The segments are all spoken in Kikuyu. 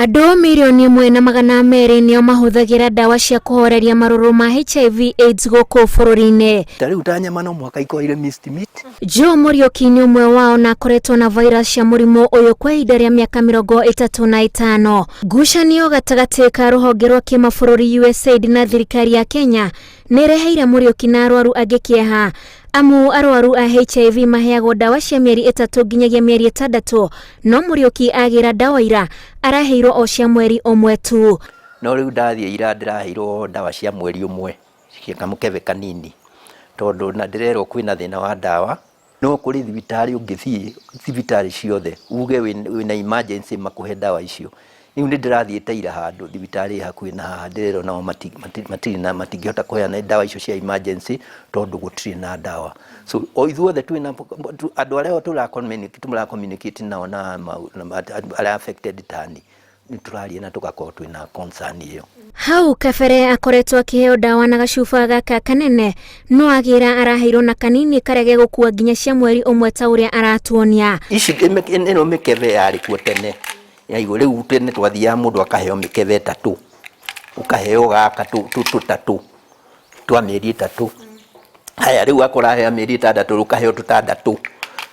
Andũ 1,200,000 nĩo mahũthagĩra ndawa cia kũhoreria marũrũ ma HIV AIDS gũkũ bũrũri-inĩ. Ta rĩu ta nyama no mũhaka ikorwo irĩ minced meat. Joe Mũriũki nĩ ũmwe wao na akoretwo na virus cia mũrimũ ũyũ kwa ihinda rĩa mĩaka 35. Ngucanio gatagatĩ ka rũhonge rwa kĩmabũrũri USAID na thirikari ya Kenya nĩ ĩreheire Mũriũki na arwaru angĩ kĩeha, amu arwaru a HIV maheagwo ndawa cia mĩeri 3 nginyagia mĩeri 6, no Mũriũki agĩra ndawa ira araheirwo o cia mweri ũmwe tu. No rĩu ndathiĩ ira ndĩraheirwo ndawa cia mweri ũmwe kamũkebe kanini, tondũ na ndĩrerwo kwĩna thĩna wa ndawa. No kũrĩ thibitarĩ ũngĩthiĩ, thibitarĩ ciothe uge wĩna emergency makũhe ndawa icio. Rĩu nĩ ndĩrathiĩte ira handũ thibitarĩ ĩ hakuhĩ na haha, ndĩrerwo nao matirĩ na, matingĩhota kũheana ndawa icio cia emergency tondũ gũtirĩ na ndawa. So o ithuothe twĩna andũ arĩa tũra communicate nao na arĩa affected tani, nĩ tũraria na tũgakorwo twĩna concern ĩyo. Hau kabere akoretwo akĩheo ndawa na gacuba gaka kanene, no agĩra araheirwo na kanini karĩa gegũkua nginya cia mweri ũmwe ta ũrĩa aratuonia. Ici ĩno mĩkebe yarĩ kuo tene, yaigwo rĩu tene twathiaga mũndũ akaheo mĩkebe 3, ũkaheo gaka tũtatũ twa mĩeri 3. Haya rĩu akorwo araheo mĩeri 6 ũkaheo 6.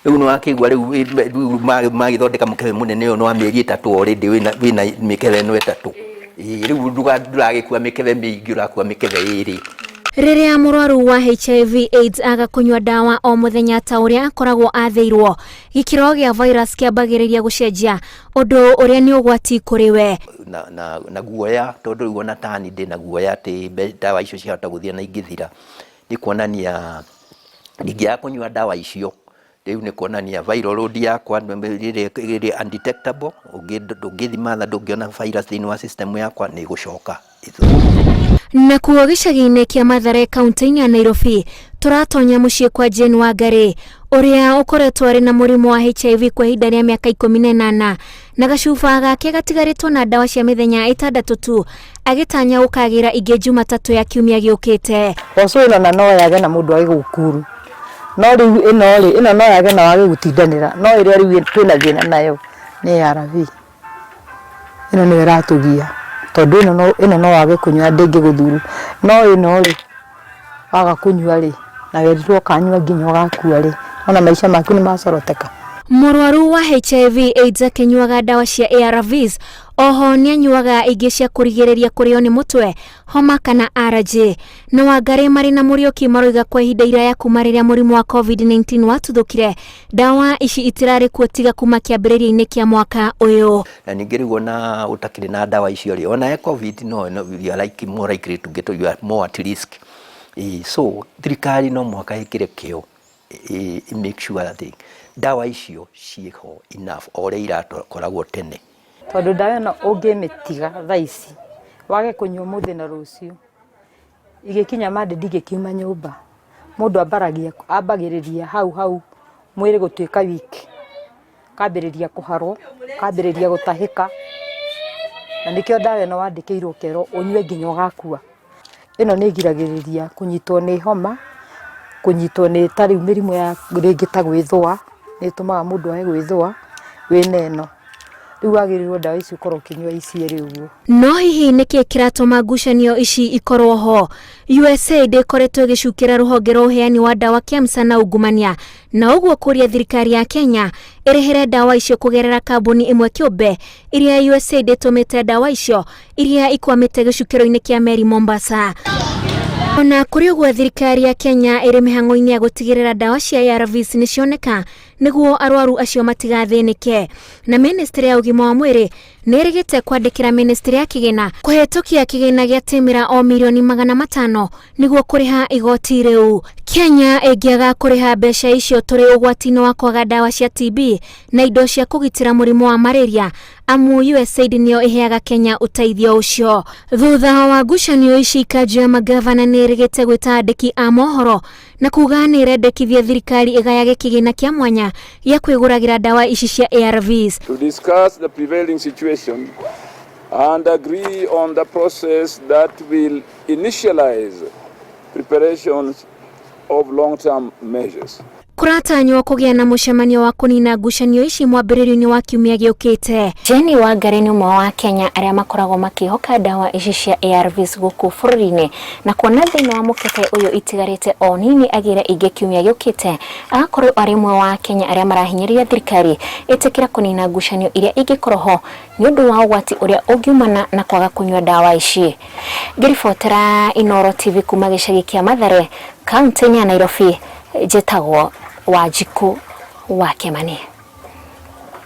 Rĩu nĩ wakĩigua rĩu magĩthondeka mũkebe mũnene ũyũ nĩ wa mĩeri 3 already wĩna mĩkebe ĩno 3. Rĩu ndũragĩkua mĩkebe mĩingĩ, ũrakua mĩkebe 2. Rĩrĩa mũrwaru wa HIV AIDS aga kũnyua ndawa o mũthenya ta ũrĩa akoragwo athĩirwo, gĩkĩro gĩa virus kĩambagĩrĩria gũcenjia, ũndũ ũrĩa nĩ ũgwati kũrĩ we. Na guoya, tondũ rĩu ona tani ndĩna guoya atĩ ndawa icio ciahota gũthiĩ na ingĩthira, nĩ kuonania ndingĩaga kũnyua ndawa icio. Rĩu nĩ kuonania viral load yakwa ĩrĩ undetectable, ndũngĩthima na ndũngĩona virus thĩinĩ wa system yakwa, nĩ ĩgũcoka. Nakuo gĩcagi-inĩ kĩa Mathare kaunti-inĩ ya Nairobi, tũratonya mũciĩ kwa Jane Wangari ũrĩa ũkoretwo arĩ na mũrimũ wa HIV kwa ihinda rĩa mĩaka 18, na gacuba gake gatigarĩtwo na ndawa cia mĩthenya 6 tu, agĩtanya gũkagĩra ingĩ Jumatatũ ya kiumia gĩũkĩte. Mboco ĩno na no yage na mũndũ age gũkuru, no rĩu ĩno rĩ, ĩno no yage na wage gũtindanĩra, no ĩrĩa rĩu twĩna thĩna nayo nĩ ARV. Ĩno nĩyo ĩratũgia tondũ ĩno no wage kũnyua ndĩngĩgũthuru, no ĩno rĩ, waga kũnyua rĩ, na werirwo ũkanyua nginya ũgakua rĩ, wona maica maku nĩ macoroteka. Mũrwaru wa HIV AIDS akĩnyuaga ndawa cia ARVs, oho nĩanyuaga ingĩ cia kũrigĩrĩria kũrĩo nĩ mũtwe, homa kana RJ. Na Wangari marĩ na Mũriũki maroiga kwa ihinda iraya kuma rĩrĩa mũrimũ wa COVID-19 watuthũkire, ndawa ici itirarĩ kuo tiga kuma kĩambĩrĩria-inĩ kĩa mwaka ũyũ. Na ningĩ rĩu ona ũtakĩrĩ na ndawa icio rĩ, ona COVID no, no, you are like more likely to get, you are more at risk. So thirikari no mũhaka ĩkĩre kĩo, make sure that ndawa icio ciĩho enough o ũrĩa irakoragwo tene. Tondũ ndawa ĩno ũngĩmĩtiga thaa ici, wage kũnyua ũmũthĩ na rũciũ, igĩkinya Monday ndingĩkiuma nyũmba. Mũndũ ambagĩrĩria hau hau mwĩrĩ gũtuĩka weak, ũkambĩrĩria kũharwo, ũkambĩrĩria gũtahĩka, na nĩkĩo ndawa ĩno wandĩkĩirwo ũkerwo ũnyue nginya ũgakua. Ĩno nĩ ĩgiragĩrĩria kũnyitwo nĩ homa, kũnyitwo nĩ ta rĩu mĩrimũ ya rĩngĩ ta gwĩthũa, nĩ ĩtũmaga mũndũ age gwĩthũa wĩna ĩno. Rĩu wagĩrĩirwo ndawa ici ũkorwo ũkĩnyua icierĩ ũguo. No hihi nĩkĩ kĩratũma ngucanio ici ikorwo ho? USAID ĩkoretwo ĩgĩcukĩra rũhonge rwa ũheani wa ndawa KEMSA na ungumania, na ũguo kũria thirikari ya Kenya ĩrĩhĩre ndawa icio kũgerera kambuni ĩmwe kĩũmbe iria USAID ĩtũmĩte ndawa icio iria ikwamĩte gĩcukĩro-inĩ kĩa meri Mombasa. Ona kũrĩ ũguo, thirikari ya Kenya ĩrĩ mĩhang'o-inĩ ya gũtigĩrĩra ndawa cia ARVs nĩ cioneka nĩguo arwaru acio matigathĩnĩke. Na ministry ya ũgima wa mwĩrĩ nĩ ĩrĩgĩte kwandĩkĩra ministry ya kĩgĩna kũhetũkia kĩgĩna gĩa tĩmĩra o 500,000,000 nĩguo kũrĩha igoti rĩu. Kenya ĩngĩaga kũrĩha mbeca icio tũrĩ ũgwati-inĩ wa kwaga ndawa cia TB na indo cia kũgitĩra mũrimũ wa malaria, amu USAID nĩyo ĩheaga Kenya ũteithio ũcio. Thutha wa ngucanio ici, kanjũ ya magavana nĩ ĩrĩgĩte gwĩta andĩki a mohoro na kuga nĩ ĩrendekithia thirikari ĩgayage kĩgĩna kĩa mwanya gĩa kwĩgũragĩra ndawa ici cia ARVs. To discuss the prevailing situation and agree on the process that will initialize preparations of long-term measures. Nĩ kũratanywo kũgĩa na mũcemanio wa kũnina ngucanio ici mwambĩrĩrio-inĩ wa kiumia gĩũkĩte. Jenny Wangari nĩ ũmwe wa Kenya arĩa makoragwo makĩhoka ndawa ici cia ARVs gũkũ bũrũri-inĩ, na kuona thĩinĩ wa mũkebe ũyũ itigarĩte o nini agĩre ingĩ kiumia gĩũkĩte, agakorwo arĩ ũmwe wa Kenya arĩa marahinyĩrĩria thirikari ĩtĩkĩra kũnina ngucanio iria ingĩkorwo ho nĩ ũndũ wa ũgwati ũrĩa ũngiumana na kwaga kũnyua ndawa ici. Ngĩribotera Inooro TV kuma gĩcagi kĩa Mathare, kaunti-inĩ ya Nairobi, njĩtagwo Wanjikũ wa Kĩmani.